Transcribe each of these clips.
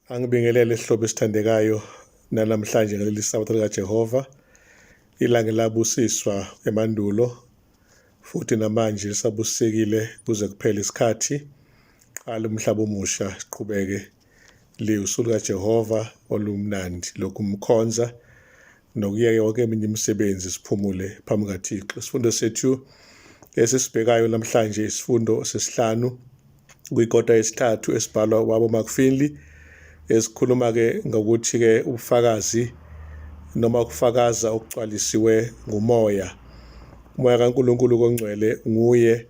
Angibingelele sihlobo esithandekayo nanamhlanje ngaleli sabatha likaJehova, ilanga elabusiswa emandulo futhi namanje lisabusisekile kuze kuphele isikhathi. Qala umhlaba omusha siqhubeke liwusuku lukaJehova olumnandi lokumkhonza nokuyeka yonke eminye imisebenzi siphumule phambi kaThixo. Isifundo sethu esisibhekayo namhlanje isifundo sesihlanu kwikota yesithathu esibhalwa ubaba uMcFinley esikhuluma-ke ngokuthi-ke ubufakazi noma ukufakaza okugcwalisiwe ngumoya. Umoya kaNkulunkulu kongcwele nguye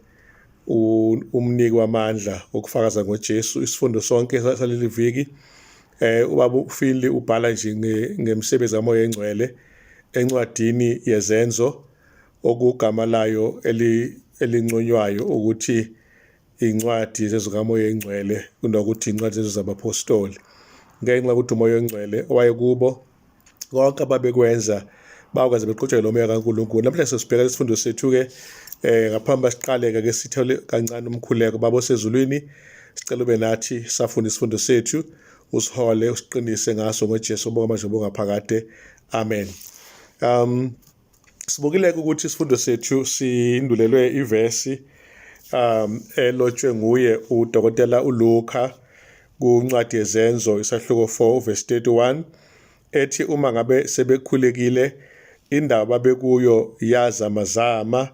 umniki wamandla okufakaza ngoJesu. Isifundo sonke saleli viki ubaba uFinley ubhala nje ngemisebenzi kaMoya engcwele encwadini yezenzo okugama layo elinconywayo ukuthi Incwadi zezikaMoya oyiNgcwele kunokuthi incwadi zezabaphostoli. Ngenxa yokuthi uMoya oNgcwele owayekubo konke ababekwenza bakwenza beqhutshwa lo moya kaNkulunkulu. Namhlanje sesibheka isifundo sethu-ke ngaphambi siqale-ke ke sithole kancane umkhuleko. Baba osezulwini, sicela ube nathi safunda isifundo sethu, usihole usiqinise ngaso ngoJesu obonga manje obonga phakade. Amen. Sibukile-ke ukuthi isifundo sethu sindulelwe ivesi elotshwe nguye udokotela uLuka kuncwadi yeZenzo isahluko 4 verse 31 ethi uma ngabe sebekhulekile indawo babekuyo yazamazama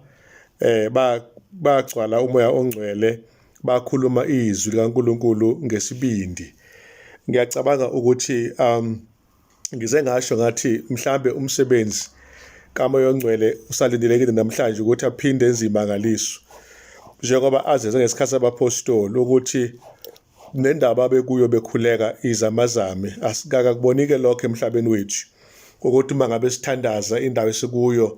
bagcwala umoya ongcwele bakhuluma izwi likaNkuluNkulu ngesibindi. Ngiyacabanga ukuthi ngize ngasho ngathi mhlambe umsebenzi kaMoya oNgcwele usalindelekile namhlanje ukuthi aphinde enze imangaliso njengoba azenze ngesikhathi sabaphostoli ukuthi nendaba abekuyo bekhuleka izamazame. Asikakakubonike lokho emhlabeni wethu ukuthi uma ngabe sithandaza indawo esikuyo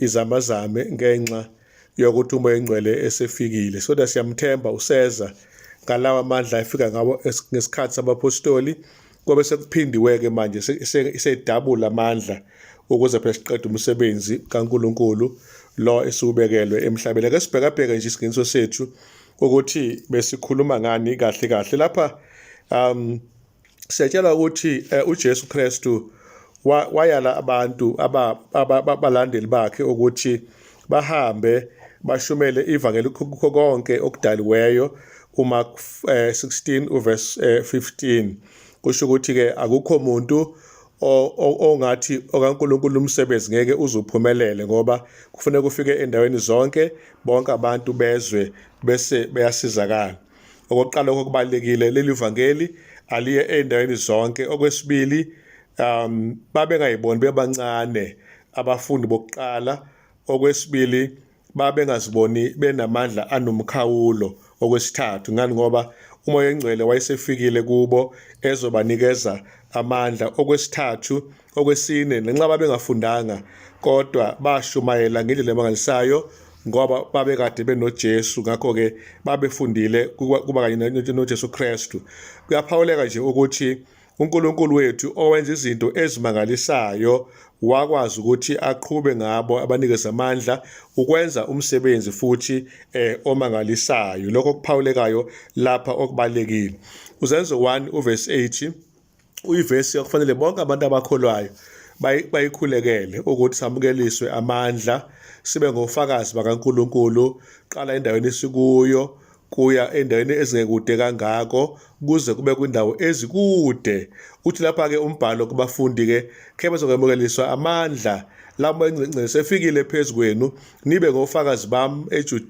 izamazame ngenxa yokuthi uMoya oNgcwele esefikile. Soda siyamthemba useza ngalawa amandla efika ngawo ngesikhathi sabaphostoli kobe sekuphindiwe-ke manje isedabula amandla ukuze phela siqede umsebenzi kaNkulunkulu lo esiwubekelwe emhlabeni. Ake sibhekabheke nje isingeniso sethu ukuthi besikhuluma ngani kahle kahle lapha. Siyatshelwa ukuthi uJesu Kristu wayala abantu abalandeli bakhe ukuthi bahambe bashumele ivangeli kukho konke okudaliweyo, uMark 16 uverse 15. Kusho ukuthi ke akukho muntu ongathi okaNkulunkulu umsebenzi ngeke uzuphumelele ngoba kufanele kufike endaweni zonke, bonke abantu bezwe bese beyasizakala. Okokuqala lokho kubalulekile, leli vangeli aliye ey'ndaweni zonke. Okwesibili, babengayiboni bebancane abafundi bokuqala. Okwesibili, babengaziboni benamandla anomkhawulo. Okwesithathu, ngani ngoba uMoya oNgcwele wayesefikile kubo ezobanikeza amandla. Okwesithathu, okwesine, nenxa babengafundanga kodwa bashumayela ngendlela emangalisayo ngoba babekade benoJesu, ngakho-ke babefundile kuba kanye noJesu Kristu. Kuyaphawuleka nje ukuthi uNkulunkulu wethu owenza izinto ezimangalisayo wakwazi ukuthi aqhube ngabo abanikeze amandla ukwenza umsebenzi futhi omangalisayo. Lokho okuphawulekayo lapha okubalekile. Uzenzo 1 uverse 8 uyivesi okufanele bonke abantu abakholwayo bayikhulekele ukuthi samukeliswe amandla sibe ngofakazi bakaNkulunkulu, qala endaweni esikuyo kuya endaweni ezingekude kangako kuze kube kwindawo ezikude. Uthi lapha-ke umbhalo kubafundi-ke khe bezokwemukeliswa amandla labo engcingcele sefikile phezu kwenu, nibe ngofakazi bami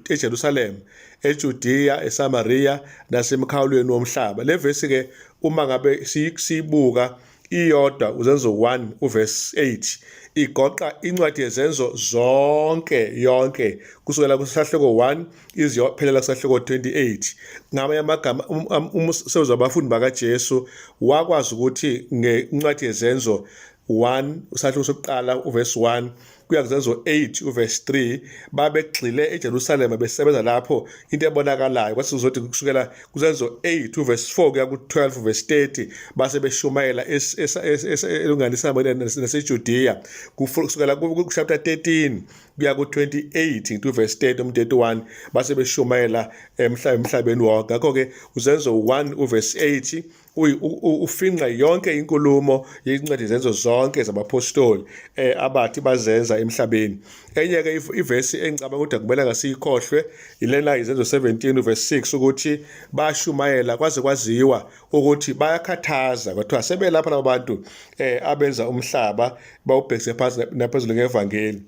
eJerusalema, eJudiya, eSamariya nasemikhawulweni womhlaba. Le vesi-ke uma ngabe siyibuka iyodwa uZenzo 1 uverse 8 igoqa incwadi yezenzo zonke yonke kusukela kusahluko 1 iziyophelela kusahluko 28. Ngamanye amagama umsebenzi wabafundi bakaJesu wakwazi ukuthi ngencwadi yezenzo 1 usahluko sokuqala uverse 1 kuya kuZenzo 8 uverse 3 babegxile eJerusalema besebenza lapho into ebonakalayo. Kwase kuzothi kusukela kuZenzo 8 uverse 4 kuya ku-12 verse 30 base beshumayela elunganisama naseJudiya. Kusukela ku-chapter 13 kuya ku-28 to verse 30 noma 31 base beshumayela emhlabeni wonke. Ngakho-ke uZenzo 1 uverse 8 ufinqa yonke inkulumo yencwadi zenzo zonke zabaphostoli abathi bazenza emhlabeni. Enye ke ivesi engicabanga ukuthi akumele ngasiyikhohlwe ilena iZenzo 17 verse 6 ukuthi bashumayela kwaze kwaziwa ukuthi bayakhathaza, kwathiwa sebelapha laba bantu abenza umhlaba bawubhekise phansi naphezulu ngevangeli.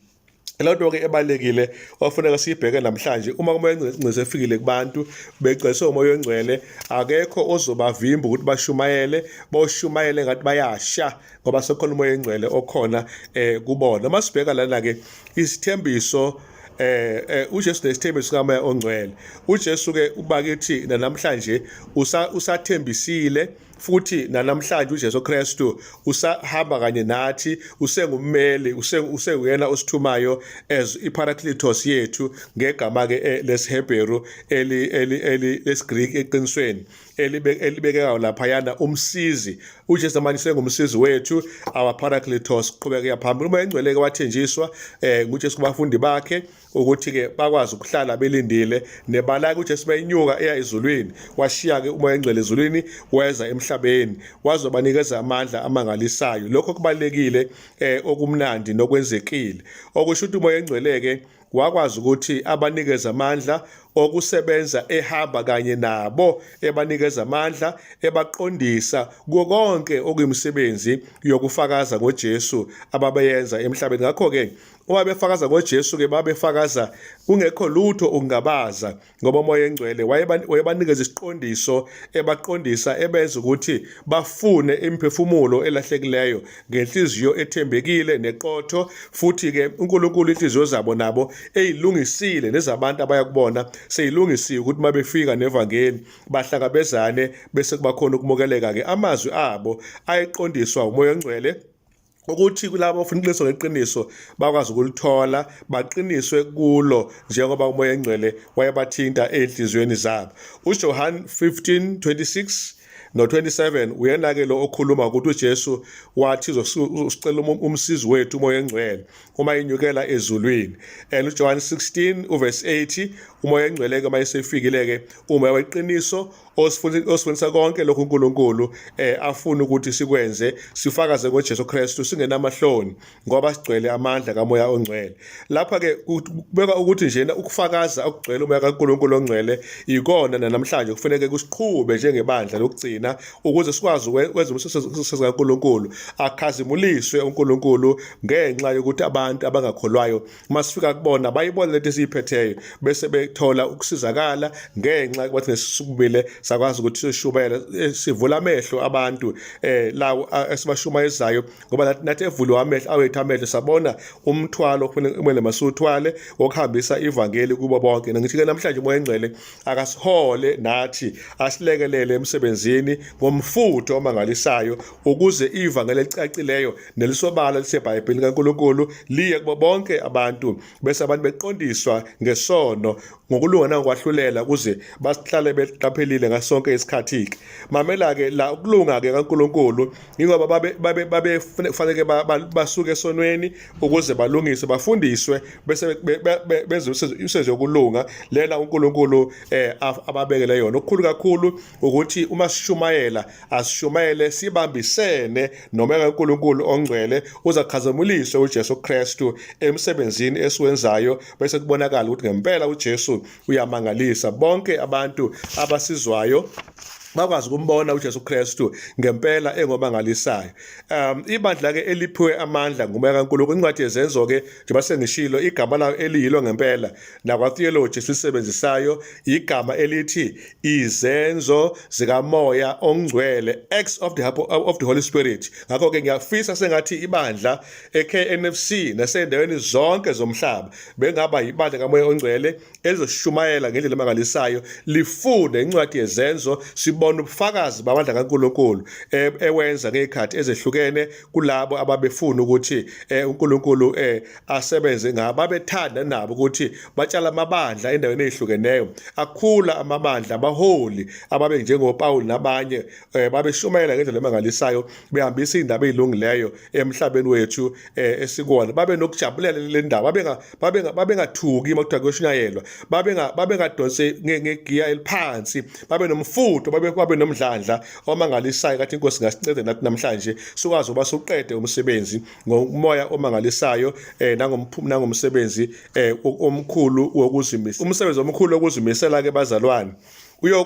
Leyo nto-ke ebalulekile ofuneka siyibheke namhlanje, uma uMoya oNgcwele sefikile kubantu begcwaliswe uMoya oNgcwele, akekho ozobavimba ukuthi bashumayele, boshumayele ngathi bayasha ngoba sekukhona uMoya oNgcwele okhona kubona. Uma sibheka lana-ke isithembiso uJesu nesithembiso kaMoya oNgcwele. UJesu ke ubakithi namhlanje usathembisile futhi nanamhlanje uJesu Kristu usahamba kanye nathi, usengummeli, usenguyena osithumayo as iParakletos yethu ngegama ke lesiHebheru eli eli eli lesiGreek eqinisweni elibekekayo laphayana, umsizi. uJesu manje sengumsizi wethu, our Parakletos. Qhubeka phambili. Uma engcwele ke wathenjiswa nguJesu kubafundi bakhe ukuthi ke bakwazi ukuhlala belindile nebala uJesu bayinyuka eya ezulwini, washiya ke uMoya oNgcwele ezulwini weza emhlabeni wazobanikeza amandla amangalisayo. Lokho kubalekile okumnandi nokwenzekile, okusho ukuthi uMoya oNgcwele ke wakwazi ukuthi abanikeze amandla okusebenza ehamba kanye nabo, ebanikeza amandla, ebaqondisa kuko konke okuyimisebenzi yokufakaza ngoJesu ababeyenza emhlabeni. Ngakho-ke uma befakaza ngoJesu ke babefakaza kungekho lutho ukungabaza, ngoba uMoya oNgcwele wayebanikeza isiqondiso, ebaqondisa, ebenza ukuthi bafune imiphefumulo elahlekileyo ngenhliziyo ethembekile neqotho. Futhi-ke uNkulunkulu inhliziyo zabo nabo eyilungisile, nezabantu abaya kubona seyilungisiwe, ukuthi uma befika nevangeli bahlangabezane bese kuba khona ukumukeleka-ke. Amazwi abo ayeqondiswa uMoya oNgcwele ukuthi kulabo ofuna iqiniso ngeqiniso bakwazi ukulithola, baqiniswe kulo njengoba uMoya oNgcwele wayebathinta ey'nhliziyweni zabo. UJohn 15:26 no-27 uyena-ke lo okhuluma ukuthi uJesu wathi uzosicela umsizi wethu uMoya oNgcwele uma enyukela ezulwini. And uJohn 16 uverse 80, uMoya oNgcwele-ke uma esefikile-ke, uMoya weqiniso osifundisa konke lokhu uNkulunkulu afuna ukuthi sikwenze, sifakaze ngoJesu Kristu singenamahloni ngoba sigcwele amandla kaMoya oNgcwele. Lapha ke kubeka ukuthi njena ukufakaza okugcwele uMoya kaNkulunkulu oNgcwele ikona namhlanje kufanele kusiqhube njengebandla lokugcina ukuze sikwazi ukwenza umsebenzi kaNkulunkulu, akhazimuliswe uNkulunkulu ngenxa yokuthi abantu abangakholwayo masifika kubona bayibona lento esiyiphetheyo bese bethola ukusizakala ngenxa yokuthi nesisukubile sakwazi ukuthi sishumayele, sivula amehlo abantu lawo esibashumayezayo, ngoba nathi evuliwe amehlo awethu amehlo sabona umthwalo kumele masiwuthwale wokuhambisa ivangeli kubo bonke. Ngithi-ke namhlanje uMoya oNgcwele akasihole nathi, asilekelele emsebenzini ngomfutho omangalisayo ukuze ivangeli elicacileyo nelisobala liseBhayibhelini kaNkulunkulu liye kubo bonke abantu, bese abantu beqondiswa ngesono, ngokulunga nangokwahlulela, ukuze basihlale beqaphelile ngasonke isikhathi-ke. Mamela-ke la, ukulunga-ke kaNkulunkulu ingoba babe babe kufanele basuke esonweni ukuze balungiswe, bafundiswe, bese benze umsebenzi yokulunga lena uNkulunkulu ababekele yona. Okukhulu kakhulu ukuthi uma sishumayela, asishumayele sibambisene noMoya kaNkulunkulu oNgcwele, uzakhazimuliswe uJesu Kristu emsebenzini esiwenzayo, bese kubonakala ukuthi ngempela uJesu uyamangalisa. Bonke abantu abasizwayo bakwazi ukumbona uJesu Kristu ngempela engomangalisayo. Ibandla ke eliphiwe amandla nguMoya kaNkulunkulu, incwadi yeZenzo ke njengoba sengishilo igama layo eliyilo ngempela nakwa theology sisebenzisayo igama elithi izenzo zikaMoya oNgcwele, Acts of the Holy Spirit. Ngakho ke ngiyafisa sengathi ibandla eKNFC nasendaweni zonke zomhlaba bengaba ibandla kaMoya oNgcwele elizoshumayela ngendlela emangalisayo, lifunde incwadi yeZenzo, sibone Sibona ubufakazi bamandla kaNkulunkulu ewenza ngezikhathi ezehlukene kulabo ababefuna ukuthi uNkulunkulu asebenze ngabo. Babethanda nabo ukuthi batshala amabandla endaweni ezihlukeneyo. Akhula amabandla, abaholi ababe njengoPawulu nabanye babeshumayela ngendlela emangalisayo, behambisa iy'ndaba ey'lungileyo emhlabeni wethu esikuwona. Babe nokujabulela le ndaba, babengathuki uma kuthiwa kuyoshunyayelwa, babengadonsi ngegiya eliphansi, babe nomfutho, babe nomdlandla omangalisayo. Kathi inkosi ngasincede nathi namhlanje sikwazi ukuba siwuqede umsebenzi ngomoya omangalisayo nangomsebenzi omkhulu wokuzimisela. Umsebenzi omkhulu wokuzimisela-ke bazalwane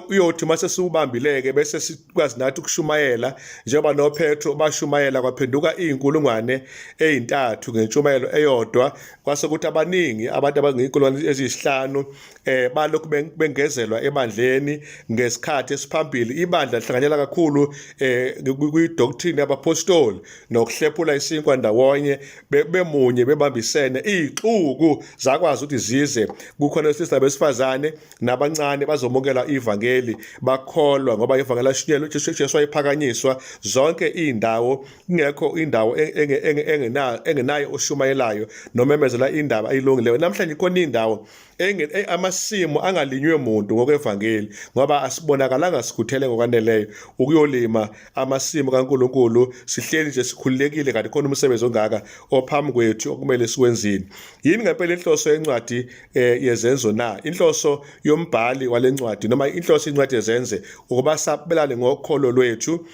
uyothi uma sesiwubambile-ke bese sikwazi nathi ukushumayela njengoba noPetro bashumayela kwaphenduka iy'nkulungwane ey'ntathu ngentshumayelo eyodwa, kwase kuthi abaningi abantu abangiy'nkulungwane eziyisihlanu balokhu bengezelwa ebandleni ngesikhathi esiphambili. Ibandla lihlanganyela kakhulu kwi-doctrine yabapostoli nokuhlephula isinkwa ndawonye bemunye bebambisene. Iy'xuku zakwazi ukuthi zize kukhona wesilisa nabesifazane nabancane bazomukela ivangeli bakholwa, ngoba ivangeli lashunyelwa, uJesu wayephakanyiswa zonke iy'ndawo, kungekho indawo engenayo oshumayelayo nomemezela indaba ayilungileyo. Namhlanje khona iy'ndawo amasimu angalinywe muntu ngokwevangeli, ngoba asibonakalanga sikhuthele ngokwaneleyo ukuyolima amasimu kaNkulunkulu. Sihleli nje sikhululekile, kanti khona umsebenzi ongaka ophambi kwethu okumele siwenzile. Yini ngempela inhloso yencwadi yezenzo na? Inhloso yombhali walencwadi noma inhloso incwadi yezenze ukuba sabelane ngokholo lwethu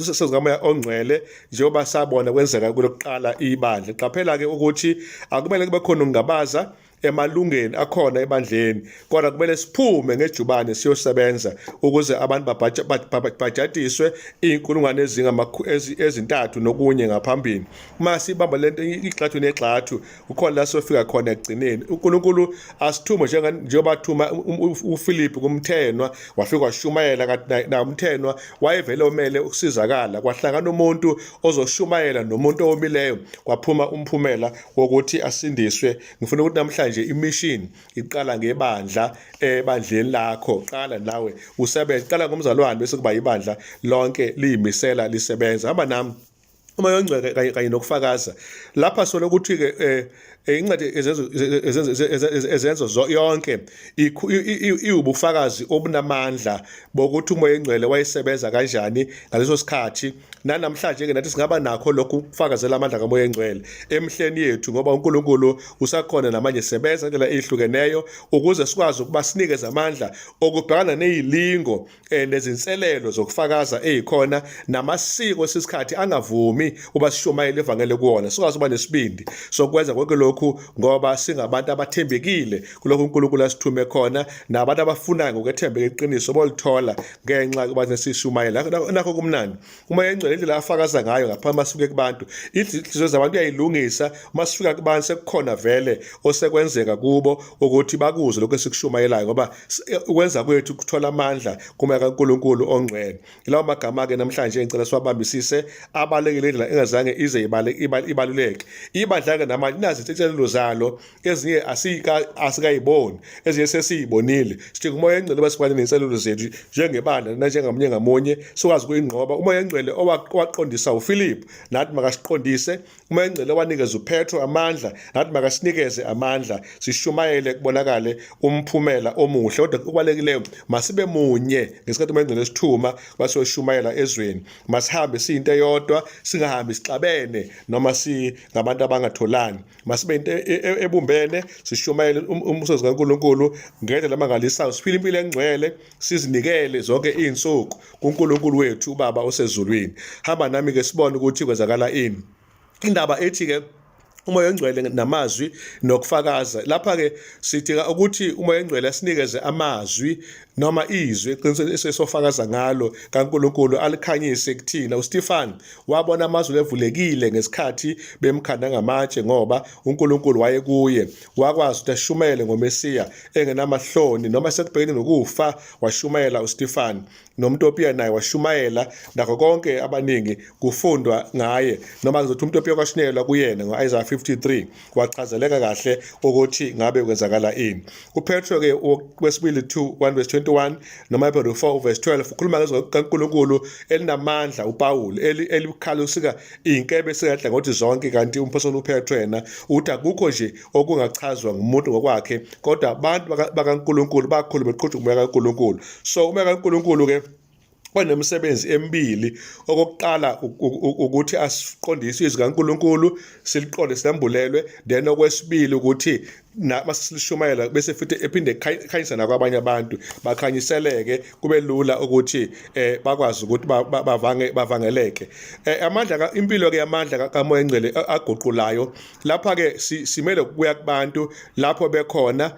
sezikamoya ongcwele, njengoba sabona kwenzeka kulokuqala ibandla. Qaphela ke ukuthi akumele kube khona ukungabaza emalungeni akhona ebandleni, kodwa kumele siphume ngejubane siyosebenza ukuze abantu babhajatiswe iy'nkulungwane ezintathu nokunye ngaphambili. Uma sibamba lento igxathu negxathu, kukhona la sofika khona ekugcineni. uNkulunkulu asithume njengoba athuma uFiliphu kumthenwa, wafika washumayela, kanti na umthenwa wayevele omele ukusizakala. Kwahlangana umuntu ozoshumayela nomuntu owomileyo, kwaphuma umphumela wokuthi asindiswe. Ngifuna ukuthi namhlanje imission iqala ngebandla, ebandleni lakho qala nawe usebenze, qala ngomzalwane bese kuba ibandla lonke liyimisela lisebenza. Hamba nami umoya ongcwele kanye nokufakaza. Lapha solo ukuthi-ke incwadi ezenzo yonke iwubufakazi obunamandla bokuthi umoya engcwele wayesebenza kanjani ngaleso sikhathi. Nanamhlanje-ke nathi singaba nakho lokhu ukufakazela amandla kamoya engcwele emihleni yethu, ngoba uNkulunkulu usakhona namanje sebenza ngendlela eyihlukeneyo ukuze sikwazi ukuba sinikeze amandla okubhekana nezilingo nezinselelo zokufakaza ezikhona namasiko esisikhathi angavumi uba sishumayele ivangeli kuwona. Sikwazi ukuba nesibindi sokwenza konke lokhu ngoba singabantu abathembekile kulokhu uNkulunkulu asithume khona, nabantu abafunayo ngokwethembeka iqiniso bolithola ngenxa yokuba sishumayela. Nakho kumnandi uma engcwele indlela afakaza ngayo ngaphambi masuke kubantu, inhliziyo zabantu uyayilungisa. Uma sifika kubantu sekukhona vele osekwenzeka kubo ukuthi bakuzwe lokho esikushumayelayo, ngoba ukwenza kwethu kuthola amandla kumoya kaNkulunkulu ongcwele. Ilawo magama-ke namhlanje ngicela siwabambisise, abalekile indlela engazange ize ibaluleke. Ibandla-ke namanje inazo intshelelo zalo, ezinye asikayiboni, ezinye sesiyibonile. Sidinga umoya engcwele basibane ney'nselelo zethu njengebandla nanjengamunye ngamunye sikwazi ukuyinqoba. Umoya engcwele owaqondisa uFiliphu nathi makasiqondise. Umoya engcwele owanikeza uPetro amandla nathi makasinikeze amandla, sishumayele kubonakale umphumela omuhle. Kodwa okubalulekileyo, masibe munye ngesikhathi umoya engcwele esithuma basiyoshumayela ezweni. Masihambe siyinto eyodwa, singahambi sixabene noma singabantu abangatholani. Masibe into ebumbene, sishumayele umsebenzi kaNkulunkulu ngendlela emangalisayo, siphile impilo engcwele, sizinikele zonke iy'nsuku kuNkulunkulu wethu uBaba osezulwini. Hamba nami-ke sibone ukuthi kwenzakala ini. Indaba ethi-ke umoya ongcwele namazwi nokufakaza. Lapha-ke sidinga ukuthi umoya ongcwele asinikeze amazwi noma izwi eqinisweni esofakaza ngalo kaNkulunkulu, alikhanyise kuthina. UStefan wabona amazulu evulekile ngesikhathi bemkhanda ngamatshe, ngoba uNkulunkulu wayekuye. Wakwazi ukuthi ashumayele ngoMesiya engenamahloni, noma sekubhekene nokufa washumayela uStefan. NomTopiya naye washumayela, nakho konke abaningi kufundwa ngaye, noma ngizothi umTopiya kwashunyayelwa kuyena ngo-Isaiah 53, wachazeleka kahle ukuthi ngabe kwenzakala ini. UPetro ke wesibili 2 1 verse 21 noma Hebrew 4 verse 12 ukhuluma ngezwi kaNkulunkulu elinamandla uPawulu elibukhali usika izinkebe esingadlangothi zonke, kanti umphostoli uPetro yena uthi akukho nje okungachazwa ngumuntu ngokwakhe, kodwa abantu bakaNkulunkulu bakhulu beqhutshwa umoya kaNkulunkulu. So umoya kaNkulunkulu ke onemisebenzi emibili. Okokuqala ukuthi asiqondise izwi kaNkulunkulu, siliqonde, silambulelwe. Then okwesibili ukuthi masilishumayela bese futhi ephinde ekhanyisa nakwabanye abantu, bakhanyiseleke, kube lula ukuthi bakwazi ukuthi bavange bavangeleke. Amandla impilo ke amandla kaMoya Engcwele aguqulayo lapha ke simele ukubuya kubantu lapho bekhona,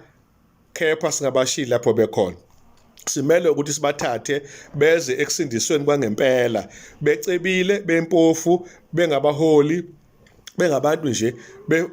kepha singabashiyi lapho bekhona. Simele ukuthi sibathathe beze ekusindisweni kwangempela, becebile, bempofu, bengabaholi, bengabantu nje,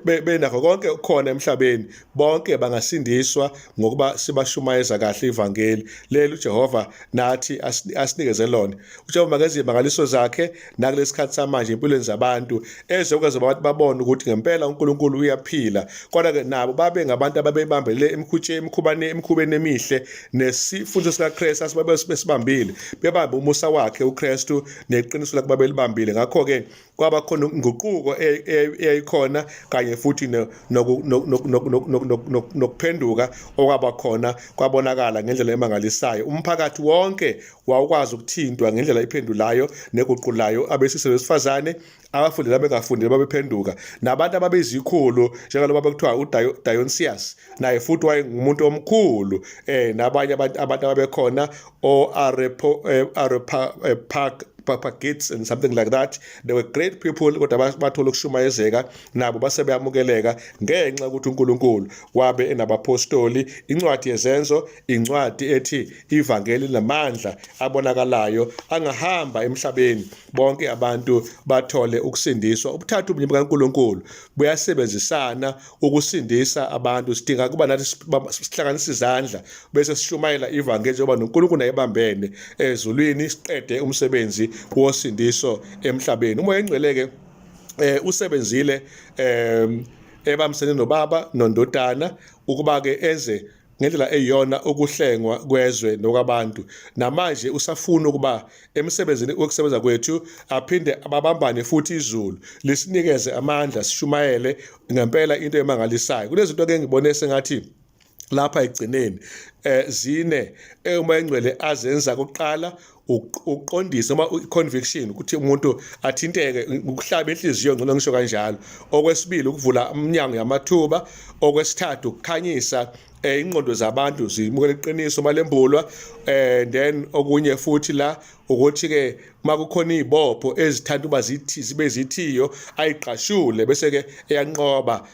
benakho konke okukhona emhlabeni, bonke bangasindiswa ngokuba sibashumayeza kahle ivangeli leli uJehova nathi asinikeze lona. UJehova makenze izimangaliso zakhe nakulesikhathi samanje empilweni zabantu, ezokwenza abantu babone ukuthi ngempela uNkulunkulu uyaphila, kodwa-ke nabo babe ngabantu ababebambelele emikhubeni emihle nesifundiso sikaKristu asibabe besibambile, bebambe umusa wakhe uKristu neqiniso lakhe babelibambile. Ngakho-ke kwaba khona inguquko eyayikhona kanye futhi nokuphenduka okwaba khona, kwabonakala ngendlela emangalisayo. Umphakathi wonke wawukwazi ukuthintwa ngendlela iphendulayo neguqulayo, abesilisa besifazane, abafundile abengafundile babephenduka, nabantu ababezikhulu njengaloba bekuthiwa uDionysius, naye futhi wayengumuntu omkhulu, nabanye abantu ababekhona o-Arepo Areopag Papagits and something like that. They were great people, kodwa bathola ukushumayezeka nabo base beyamukeleka ngenxa yokuthi uNkulunkulu wabe enabapostoli. Incwadi yeZenzo incwadi ethi ivangeli namandla abonakalayo angahamba emhlabeni, bonke abantu bathole ukusindiswa. Ubuthathu ubunye bukaNkulunkulu buyasebenzisana ukusindisa abantu. Sidinga kuba nathi sihlanganise izandla bese sishumayela ivangeli njengoba noNkulunkulu naye ebambene ezulwini, siqede umsebenzi wosindiso emhlabeni. Umoya engcwele-ke usebenzile ebambisene noBaba noNdodana ukuba-ke enze ngendlela eyiyona ukuhlengwa kwezwe nokwabantu. Namanje usafuna ukuba emsebenzini wokusebenza kwethu aphinde ababambane futhi izulu lisinikeze amandla sishumayele ngempela into emangalisayo. Kunezinto ke ngibone sengathi lapha ekugcineni zine uma engcwele azenza kuqala ukuqondisa noma i-conviction, ukuthi umuntu athinteke, ukuhlaba inhliziyo, ngcono ngisho kanjalo. Okwesibili, ukuvula umnyango yamathuba. Okwesithathu, ukukhanyisa ingqondo zabantu zimukele iqiniso malembulwa. Then okunye futhi la ukuthi ke makukhona izibopho ezithanda uba zithi zibe zithiyo, ayiqashule bese ke eyanqoba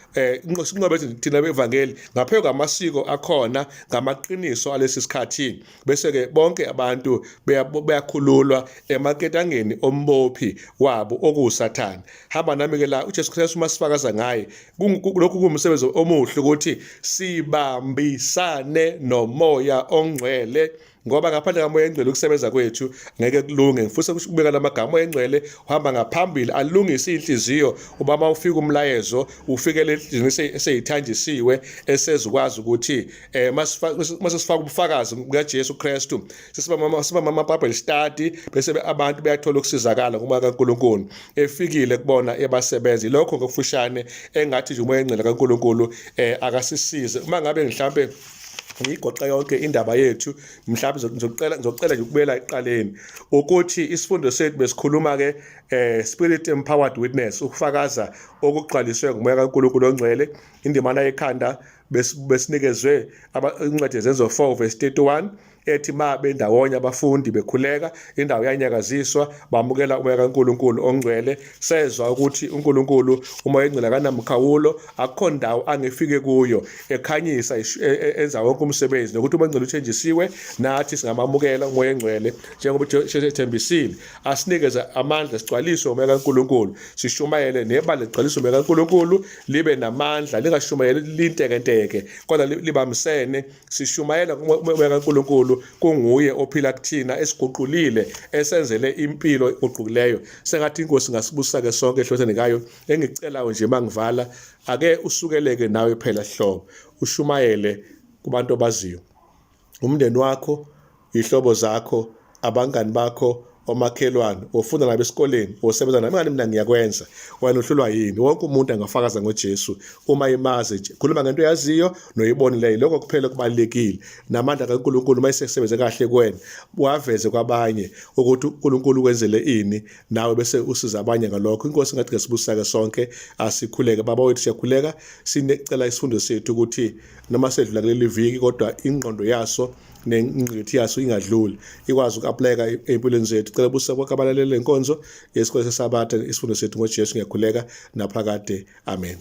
sinqobe thina bevangeli ngaphezu kwamasiko akhona ngamaqiniso alesi sikhathi, bese-ke bonke abantu beyakhululwa emaketangeni ombophi wabo okuwuSathane. Hamba nami-ke la, uJesu Kristu uma sifakaza ngaye, lokhu kuwumsebenzi omuhle ukuthi sibambisane noMoya oNgcwele, ngoba ngaphandle kaMoya Engcwele ukusebenza kwethu ngeke kulunge. Ngifisa ukubeka lamagama, uMoya Engcwele uhamba ngaphambili alungise inhliziyo, uba uma ufika umlayezo ufikele enhliziyweni eseyithanjisiwe, esezokwazi ukuthi mase sifaka ubufakazi bukaJesu Kristu, sesibamba ama-Bible study, bese abantu bayathola ukusizakala ngomoya kaNkulunkulu efikile kubona ebasebenza. Lokho ngokufushane engathi nje uMoya Engcwele kaNkulunkulu akasisize. Uma ngabe mhlambe ngiyigoqa yonke indaba yethu, mhlawumbe ngizocela nje ukubuyela ekuqaleni ukuthi isifundo sethu besikhuluma ke spirit empowered witness, ukufakaza okugcwaliswe ngumoya kaNkulunkulu ongcwele. Indimana yekhanda besinikezwe incwadi yeZenzo 4 verse 31 ethi ma bendawonye abafundi bekhuleka, indawo yanyakaziswa, bamukela umoya kaNkulunkulu ongcwele. Sezwa ukuthi uNkulunkulu umoya ongcwele akanamkhawulo, akukho ndawo angefike kuyo, ekhanyisa enza wonke umsebenzi, nokuthi umoya ongcwele uthenjisiwe, nathi singamamukela umoya ongcwele njengoba uJesu ethembisile, asinikeze amandla, sigcwaliswe umoya kaNkulunkulu, sishumayele nebandla ligcwaliswe umoya kaNkulunkulu, libe namandla, lingashumayeli lintekenteke, kodwa libambisene. Sishumayela umoya kaNkulunkulu, kunguye ophila kuthina, esiguqulile, esenzele impilo eguqukileyo. Sengathi inkosi ingasibusa ke sonke ehloseni kayo. Engikucelayo nje mangivala, ake usukeleke nawe phela hlobo, ushumayele kubantu obaziyo. Umndeni wakho, ihlobo zakho, abangani bakho, omakhelwane, ofunda nabo esikoleni, osebenza nabo, ingani mina ngiyakwenza. Wena uhlulwa yini? Wonke umuntu angafakaza ngoJesu uma imazi nje. Khuluma ngento oyaziyo noyibonileyo. Lokho kuphela kubalulekile. Namandla kaNkulunkulu uma esesebenze kahle kuwena, waveze kwabanye ukuthi uNkulunkulu ukwenzele ini, nawe bese usiza abanye ngalokho. Inkosi ngathi ngesibusake sonke, asikhuleke. Baba wethu siyakhuleka, sinecela isifundo sethu ukuthi noma sedlula kuleli viki kodwa ingqondo yaso nengqikithi yaso ingadluli ikwazi uku-aplayeka ey'mpilweni zethu. Cela busa bonke abalaleli lenkonzo yesikole seSabatha, isifundo sethu ngoJesu, ngiyakhuleka naphakade, amen.